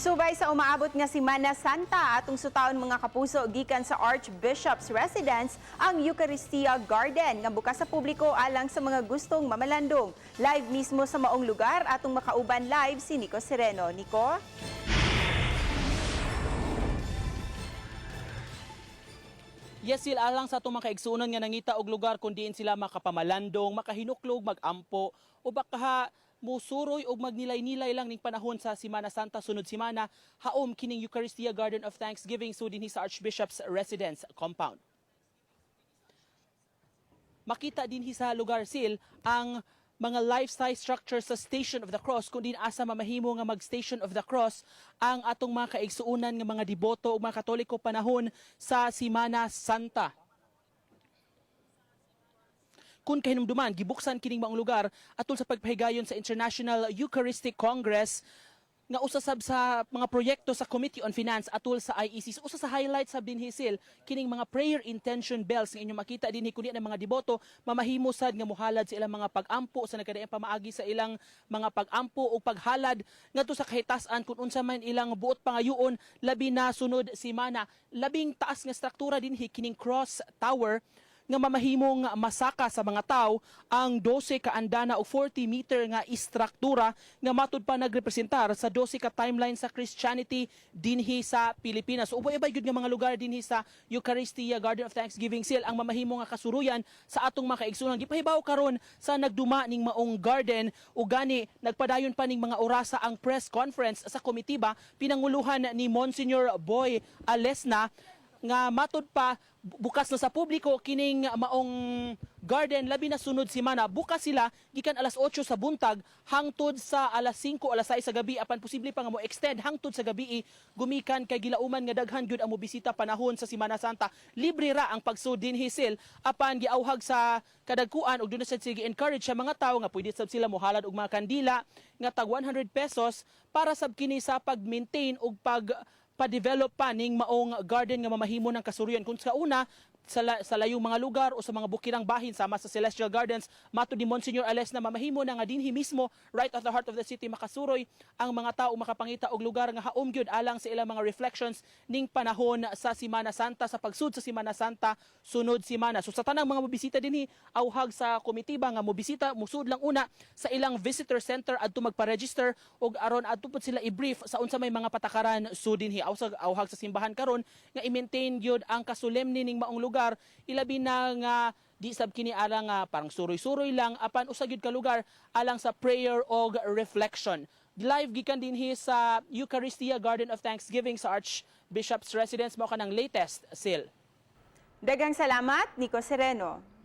Subay sa umaabot nga Simana Santa, atong sutaon, mga kapuso, gikan sa Archbishop's Residence ang Eucharistia Garden nga bukas sa publiko alang sa mga gustong mamalandong. Live mismo sa maong lugar atong makauban live si Nico Sereno. Nico? Yes, sila alang sa atong mga kaigsuonan nga nangita og lugar kung diin sila makapamalandong, makahinuklog, magampo o baka musuroy og magnilay-nilay lang ning panahon sa Simana Santa sunod simana, haom kining Eucharistia Garden of Thanksgiving so dinhi sa Archbishop's Residence compound. Makita dinhi sa lugar, sil, ang mga life-size structure sa Station of the Cross kung din asa mamahimo nga mag-Station of the Cross ang atong mga kaigsuonan nga mga deboto ug mga Katoliko panahon sa Simana Santa. Kung kahinumduman, gibuksan kining maong lugar atol sa pagpahigayon sa International Eucharistic Congress nga usa sab sa mga proyekto sa Committee on Finance atol sa IEC. So, usa sa highlights sab dinhi, sil, kining mga prayer intention bells nga inyong makita dinhi kundi ang mga deboto mamahimo sad nga mohalad sa ilang mga pag-ampo sa nagkadaiyang pamaagi sa ilang mga pag-ampo o paghalad ngadto sa kahitas-an kung unsa man ilang buot pangayoon, labi na sunod simana. Labing taas nga struktura dinhi kining cross tower nga mamahimong masaka sa mga tao ang 12 ka andana o 40 meter nga istruktura nga matud pa nagrepresentar sa 12 ka timeline sa Christianity dinhi sa Pilipinas. So ubay-ubay gyud nga mga lugar dinhi sa Eucharistia Garden of Thanksgiving, sil, ang mamahimo nga kasuruyan sa atong mga kaigsuonan. Gipahibaw karon sa nagduma ning maong garden ug gani nagpadayon pa ning mga orasa ang press conference sa komitiba pinanguluhan ni Monsignor Boy Alesna nga matud pa bukas na sa publiko kining maong garden labi na sunod semana. Bukas sila gikan alas 8 sa buntag hangtod sa alas 5, alas 6 sa gabi, apan posible pa nga mo extend hangtod sa gabi gumikan kay gilauman nga daghan gyud ang mobisita panahon sa Simana Santa. Libre ra ang pagsud dinhi, sil, apan giauhag sa kadagkuan ug duna sad sige encourage sa mga tawo nga pwede sab sila mohalad og mga kandila nga tag 100 pesos para sab kini sa pag-maintain ug pag pa-develop pa ning maong garden nga mamahimo ng kasuruyan. Kung sa una sa layong mga lugar o sa mga bukirang bahin sama sa Celestial Gardens, matud ni Monsignor Ales na mamahimo na nga dinhi mismo, right at the heart of the city, makasuroy ang mga tao, makapangita og lugar nga haom gyud alang sa ilang mga reflections ning panahon sa Simana Santa, sa pagsud sa Simana Santa sunod simana. So sa tanang mga mobisita dinhi, auhag sa komitiba nga mobisita, musud lang una sa ilang visitor center adto magpa-register ug aron adto pud sila i-brief sa unsa may mga patakaran so dinhi. Auhag sa simbahan karon nga i-maintain gyud ang kasolemni ning maong lugar, ilabi na nga di sab kini alang nga parang suroy-suroy lang, apan usa gyud ka lugar alang sa prayer og reflection. Live gikan dinhi sa Eucharistia Garden of Thanksgiving sa Archbishop's Residence, mao kanang latest, sil. Daghang salamat, Nico Sereno.